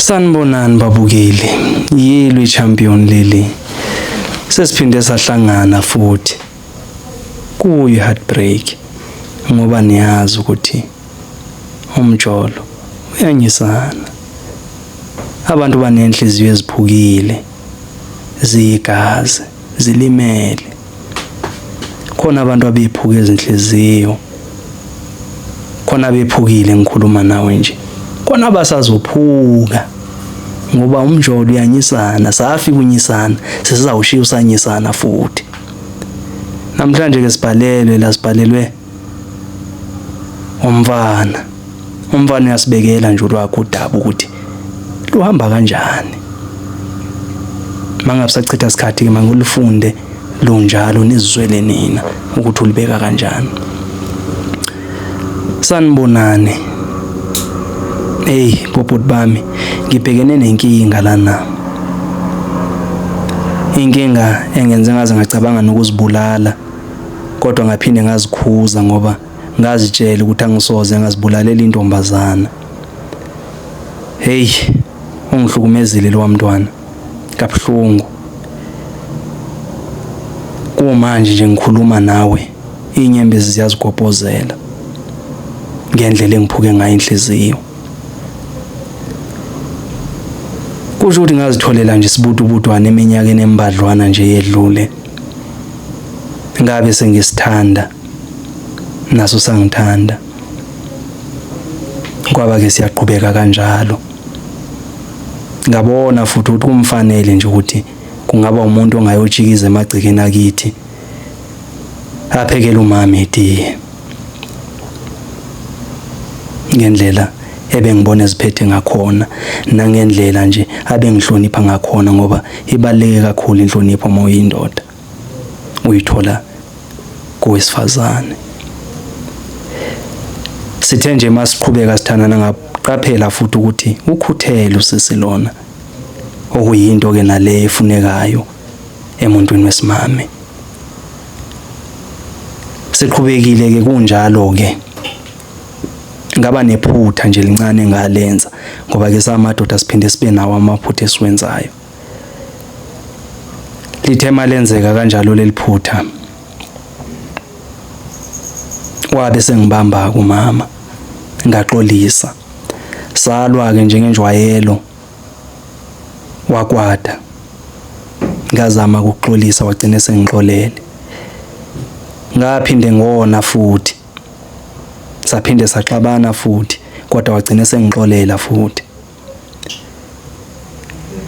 Sanibonani babukeli, yilo i-champion leli. Sesiphinde sahlangana futhi kuyi heartbreak ngoba niyazi ukuthi umjolo uyanyisana. Abantu banenhliziyo eziphukile, ziyigazi, zilimele. Khona abantu abephuka izinhliziyo, khona abephukile ngikhuluma nawe nje, khona abasazophuka ngoba umjolo uyanyisana, safika unyisana, sesizawushiya usanyisana futhi. Namhlanje ke sibhalelwe la, sibhalelwe umfana. Umfana uyasibekela nje olwakhe udaba ukuthi luhamba kanjani. Mangabe sachitha isikhathi ke mangulufunde lunjalo nizizwele nina ukuthi ulibeka kanjani. Sanibonani. Hey bobhuti bami, ngibhekene nenkinga lana. Inkinga engenze ngaze ngacabanga nokuzibulala kodwa ngaphinde ngazikhuza ngoba ngazitshela ukuthi angisoze ngazibulalela intombazana. Hey, ungihlukumezile lo mntwana kabuhlungu. Kumanje nje ngikhuluma nawe inyembezi ziyazigobhozela ngendlela engiphuke ngayo inhliziyo. Kusho ukuthi ngazitholela nje isibutubutwana eminyakeni embadlwana nje yedlule. Ngabe sengisithanda naso sangithanda. Kwaba ke siyaqhubeka kanjalo. Ngabona futhi ukuthi kumfanele nje ukuthi kungaba umuntu ongayotshikiza emagcekeni akithi aphekele umama itiye ngendlela ebengibona eziphethe ngakhona nangendlela nje abengihlonipha ngakhona ngoba ibaluleke kakhulu inhlonipho uma uyindoda uyithola kowesifazane. Sithe nje masiqhubeka sithandana ngaqaphela futhi ukuthi ukhuthele usisi lona okuyinto ke nale efunekayo emuntwini wesimame. Siqhubekile ke kunjalo ke ngaba nephutha nje lincane ngalenza ngoba ke samadoda siphinde sibe nawo amaphutha esiwenzayo. Lithe malenzeka kanjalo leliphutha wabe sengibamba kumama ngaxolisa salwa ke njengenjwayelo wakwata ngazama ukuxolisa wagcina sengixolele ngaphinde ngona futhi saphinde saxabana futhi kodwa wagcina sengixolela futhi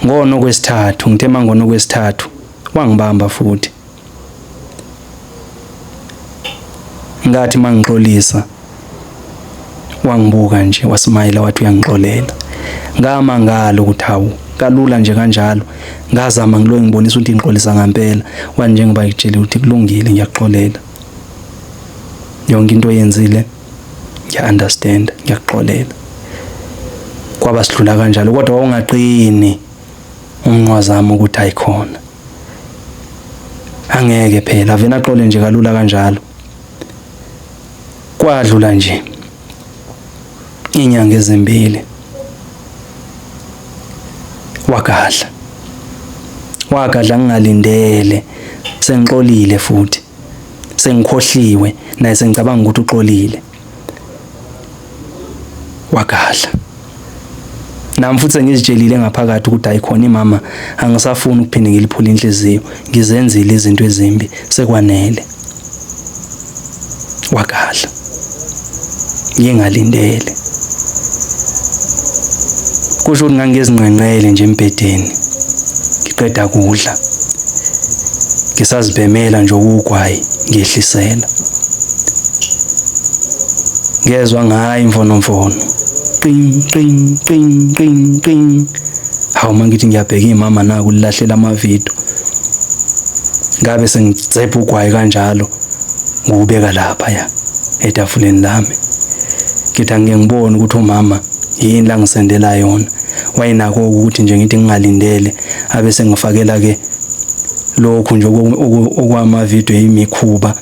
Ngona okwesithathu, ngithe mangona okwesithathu wangibamba futhi. Ngathi mangixolisa wangibuka nje wasimayela wathi uyangixolela. Ngamangala ukuthi hawu kalula nje kanjalo. Ngazama ngiloyo ngibonisa ukuthi ngixolisa ngampela. Wathi njengoba ngikutshele ukuthi kulungile ngiyakuxolela. Yonke into oyenzile ngiya-understand ngiyakuxolela. Kwaba sidlula kanjalo kodwa wawungaqini umnqwazami ukuthi ayikhona. Angeke phela avena axole nje kalula kanjalo. Kwadlula nje inyanga ezimbili wagadla wagadla ngingalindele sengixolile futhi sengikhohliwe naye sengicabanga ukuthi uxolile wagadla nami futhi sengizitshelile ngaphakathi ukuthi ayikhona imama angisafuni ukuphinde ngiliphule inhliziyo ngizenzile izinto ezimbi sekwanele wagadla ngingalindele kusho ukuthi ngangizinqenqele nje embhedeni ngiqeda kudla ngisazibhemela nje ukugwayi ngehlisela ngezwa ngayo imfonomfono qing qing qing qing qing hawu mangithi ngiyabheka imama naku lilahlela amavidiyo ngabe sengitsepha ugwayi kanjalo ngiwubeka lapha ya etafuleni lami ngithi angike ngibone ukuthi umama yini la ngisendela yona wayenako ukuthi nje ngithi ngingalindele abe sengifakela ke lokhu nje okwamavidiyo imikhuba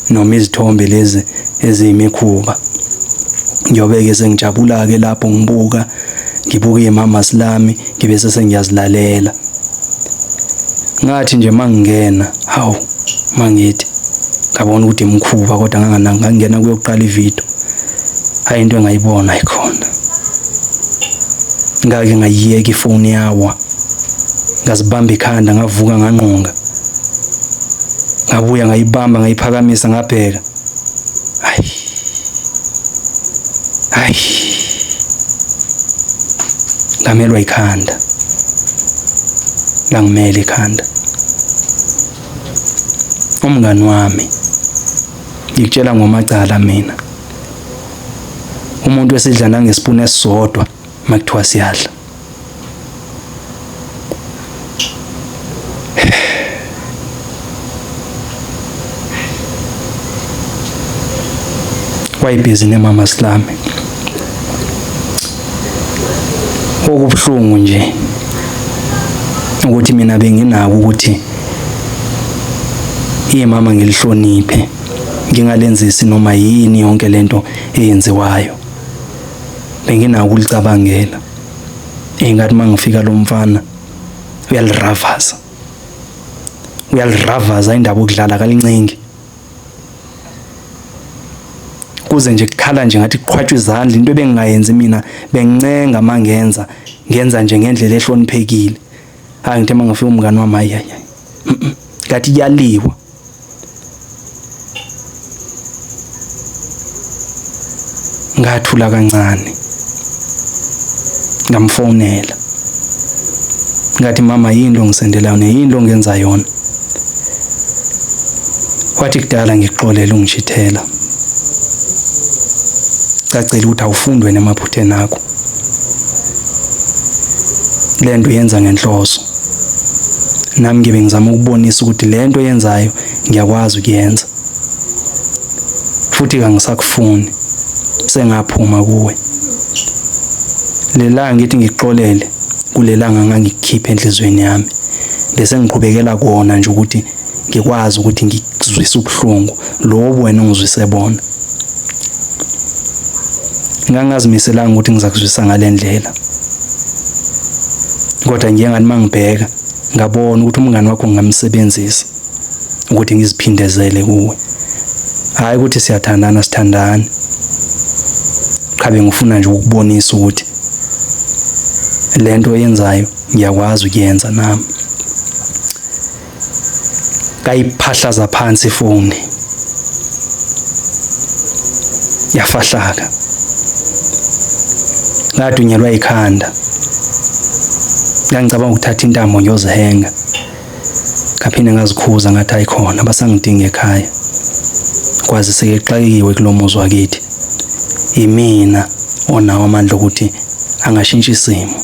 noma izithombe lezi eziyimikhuba ngiyobe-ke sengijabula-ke lapho ngibuka. ngibuke imamas lami ngibe sesengiyazilalela. Ngathi nje mangingena, hawu mangithi ngabona ukuthi imkhuba kodwa ngangananga ngangena kuyoqala ivideo. Hayi into engayibona ayikhona. Ngake ngayiyeka ifoni yawa. Ngazibamba ikhanda ngavuka nganqonga. Ngabuya ngayibamba ngayiphakamisa ngabheka. Hayi. Hayi. Ngamelwa ikhanda. Langimela ikhanda. Umngani wami ngikutshela ngomacala mina. Umuntu esidla nangesipuni esisodwa makuthiwa siyadla. Wayebhizi nemama silami. Okubuhlungu nje ukuthi mina benginako ukuthi imama ngilihloniphe ngingalenzisi noma yini yonke lento eyenziwayo. Benginako ukulicabangela. Engathi mangifika lo mfana uyaliravaza. Uyaliravaza indaba okudlala kalincengi. Kuze nje kukhala nje ngathi kuqhwatshwa izandla into ebengingayenzi mina bengincenga mangenza ngenza nje ngendlela ehloniphekile. Hayi ngithe mangifika umngani wami hayi hayi. Ngathi kuyaliwa. Ngathula kancane. Ngamfonela. Ngathi mama yini lo ngisendela yona yini lo ngenza yona. Wathi kudala ngikuxolela ungishithela. Cacela ukuthi awufundi wena emaphutheni akho. Le nto uyenza ngenhloso. Nami ngibe ngizama ukubonisa ukuthi le nto oyenzayo ngiyakwazi ukuyenza. Futhi kangisakufuni. Sengaphuma kuwe. Lelanga ngithi ngikuxolele kulelanga ngangikukhipha enhliziyweni yami. Bese ngiqhubekela kona nje ukuthi ngikwazi ukuthi ngikuzwise ubuhlungu lobu wena ongizwise bona. Ngangingazimiselanga ukuthi ngizakuzwisa ngale ndlela. Kodwa ngiye ngathi mangibheka ngabona ukuthi umngani wakho ngingamsebenzisa ukuthi ngiziphindezele kuwe. Hhayi ukuthi siyathandana sithandani. Qha bengifuna nje ukukubonisa ukuthi lento oyenzayo ngiyakwazi ukuyenza nami. Kayiphahlaza phansi ifoni. Yafahlaka. Ngadunyelwa ikhanda. Ngangicabanga ukuthatha intambo ngiyozihenga. Ngaphinde ngazikhuza ngathi ayikhona basangidinga ekhaya. Kwazi sekexakiwe kulo muzi wakithi. Imina onawo amandla okuthi angashintsha isimo.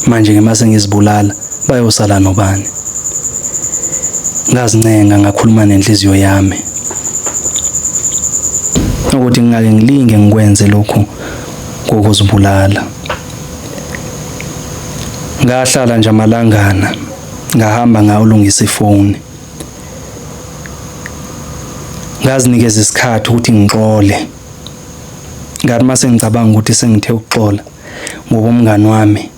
Manje ke mase ngizibulala bayosala nobani? Ngazincenga ngakhuluma nenhliziyo yami ukuthi ngingake ngilinge ngikwenze lokhu kokuzibulala. Ngahlala nje amalangana ngahamba ngayolungisa ifoni. Ngazinikeza isikhathi ukuthi ngixole. Ngathi mase ngicabanga ukuthi sengithe ukuxola ngoba umngani wami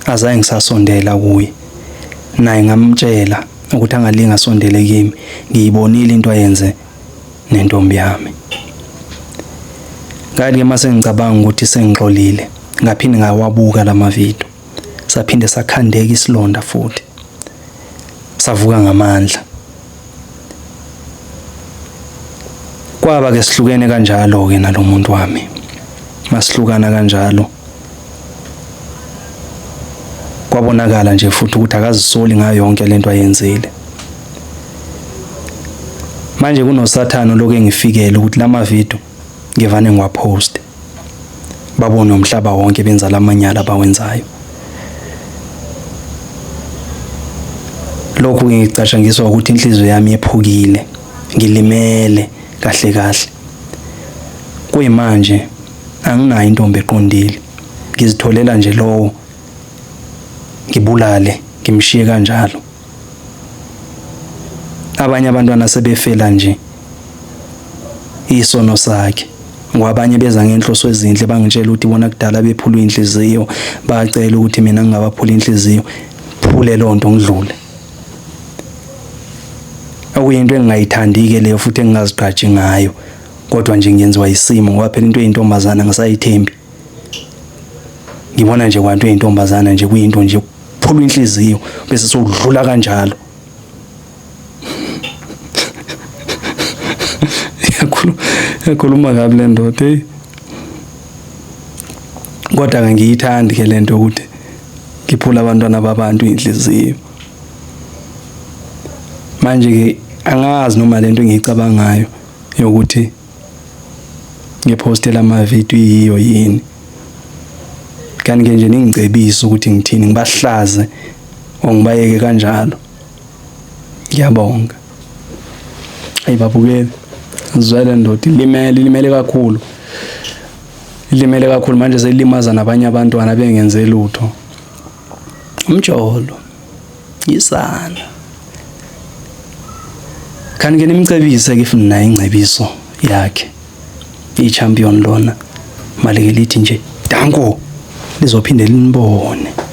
azange ngisasondela kuye. Naye ngamtshela ukuthi angalinge asondele kimi. Ngiyibonile into ayenze nentombi yami. Ngathi ke mase ngicabanga ukuthi sengixolile ngaphinde ngawabuka lama video. Saphinde sakhandeka isilonda futhi. Savuka ngamandla. Kwaba ke sihlukene kanjalo ke nalomuntu wami. Masihlukana kanjalo. Kwabonakala nje futhi ukuthi akazisoli ngayo yonke lento ayenzile. Manje kunosathane lokho engifikele ukuthi lama video ngivane ngiwapost. Babone umhlaba wonke benza lamanyala abawenzayo. Lokhu ngicatshangiswa ukuthi inhliziyo yami yephukile, ngilimele kahle kahle. Kuyimanje anginayo intombi eqondile. Ngizitholela nje lowo ngibulale ngimshiye kanjalo. Abanye abantwana sebefela nje isono sakhe. Ngoba abanye beza ngenhloso ezinhle bangitshela ukuthi bona kudala bephulwa inhliziyo, bacela ukuthi mina ngingabaphula inhliziyo. Phule lonto ngidlule. Okuyinto engingayithandi-ke leyo futhi engingazigqaji ngayo. Kodwa nje ngiyenziwa isimo ngoba phela into eyintombazana ngisayithembi. Ngibona nje kwanto eyintombazana nje kuyinto nje phulwa inhliziyo bese sokudlula kanjalo. Yakhuluma kabi le ndoda hey. Kodwa angiyithandi ke lento ukuthi ngiphula abantwana babantu inhliziyo. Manje ke angazi noma lento engiyicabangayo yokuthi ngipostela amavidiyo iyiyo yini. Kanti ke nje ningicebise ukuthi ngithini ngibahlaze or ngibayeke kanjalo. Ngiyabonga. Ayi babukeli. Zwele ndoda ilimele ilimele kakhulu. Ilimele kakhulu manje seyilimaza nabanye abantwana bengenze lutho. Umjolo. Yisana. Kanti ke nimcebise ke if ninayo ingcebiso yakhe. I-champion lona. Malike lithi nje danko lizophinde linibone.